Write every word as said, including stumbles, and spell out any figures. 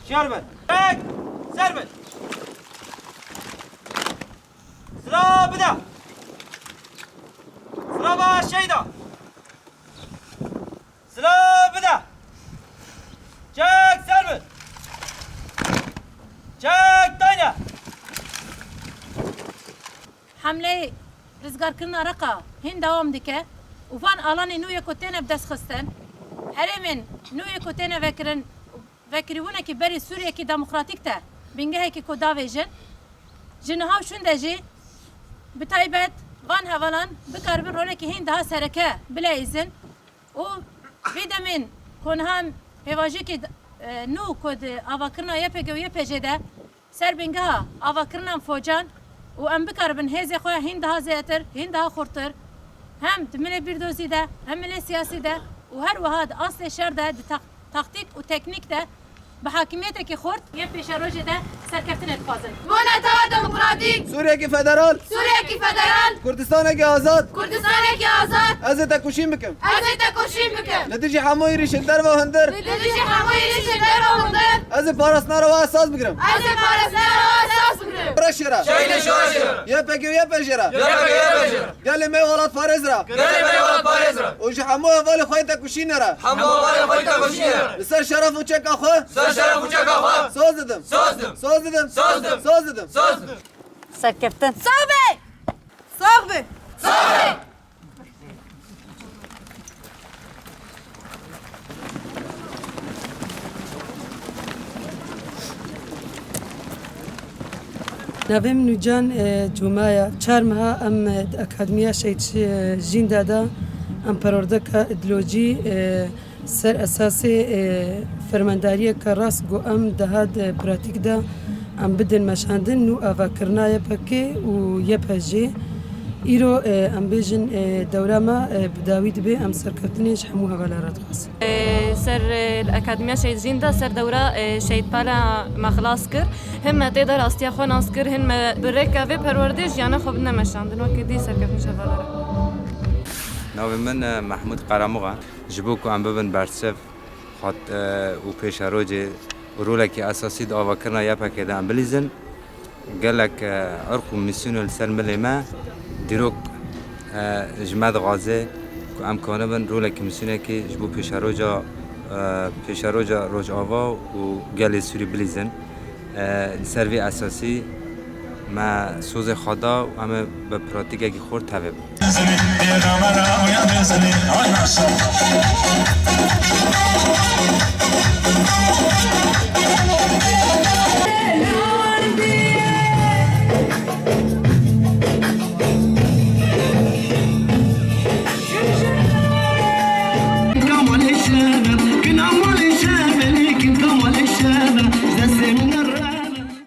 Şiyar bin. Çek! Ser bin. Silah bide. Silah ba şeyda. Silah bide. Çek ser bin. Çek dayne. Hemleyê rizgarkirina Reqa hîn dewam dike û van alanê nû yê ku têne bi dest xistin, herêmên nû yê ku têne vekirin, vekirîbûnekî berî Sûriyekî demokratîk de bingehekî ku davêjin, ji niha û şûnde jî bi taybet van hevalan bikaribin rolekî hîn daha sereke bileyîzin û vî demên ku niha pêvajoyekî, e, nû ku di avakirina Y P G û Y P J de ser bingeha avakirinan focan û em bikaribin hêzê xwe hîn daha zêdetir, hîn daha xurtir, hem di milê bîrdozî de, hem milê siyasî de û her wiha di astê şer de, di tak-, taktîk û teknîk de bi hakimiyetekî xurt yên pêşerojê de serkeftinê dixwazin. Bo netewa demokratîk! Sûriyekî federal! Sûriyekî federal! Kurdistanekî azad! Kurdistanekî azad! Ez ê tekoşîn bikim! Ez ê tekoşîn bikim! Li dijî hemû êrîşên derve û hundir! Li dijî hemû êrîşên derve û hundir! Ez ê parastina rewa esas bigirim! Ez ê parastina rewa esas bigirim! Şoreşê re! Şehîdê şoreşê re! Y P G û Y P J re! Y P G û Y P J re! Gelê me welatparêz re! Gelê me welatparêz re! Û ji hemû hevalê xwe yê tekoşînê re! Hemû hevalê xwe yê tekoşînê re! Li ser şeref û çeka xwe! Ser şeref û çeka xwe! Soz didim! Soz didim! Soz didim! Soz didim! Soz didim! Soz didim! Serkeftin. Sax be! Sax be! Sax be! Navê min Nûcan, e, Cuma ye. Çar meha em, e, di Akademiya Şehîd Ş-, e, Jînda de em perwerdeka îdeolojî, e, ser esasê, e, fermandariyeke rast ku em daha di pratîk de em bidin meşandin nû avakirina Y P G û Y P J. Îro, e, em bêjin, e, dewra me, e, bi dawî dibe, em serkeftinê ji hemû hevala re dixwazin. E, ser, e, Akademiya Şehîd Jîn de ser dewra, e, Şehîd Pala me xilas kir. Hin me tê de rastiya xwe nas kir, hin me bi rêka vê perwerdê jiyana xwe bidine meşandin. Wekî dî serkeftin ji hevala re. Navê min, e, Mehmûd Qeramûx e. Ji bo ku em bibin bersiv, xwet, e, û pêşerojê û rolekî esasî di avakirina Y P G de em bilîzin, gelek, e, irq û mîsyonên li ser milê me dîrok, e, ji me dixwaze ku em kanibin rolekî mîsyonekî ji bo pêşeroja, e, pêşeroja Rojava û gelê Sûrî bilîzin. E, li ser vê esasî me sozê xwe da û em ê bi pratîkekî xurt tevê bin.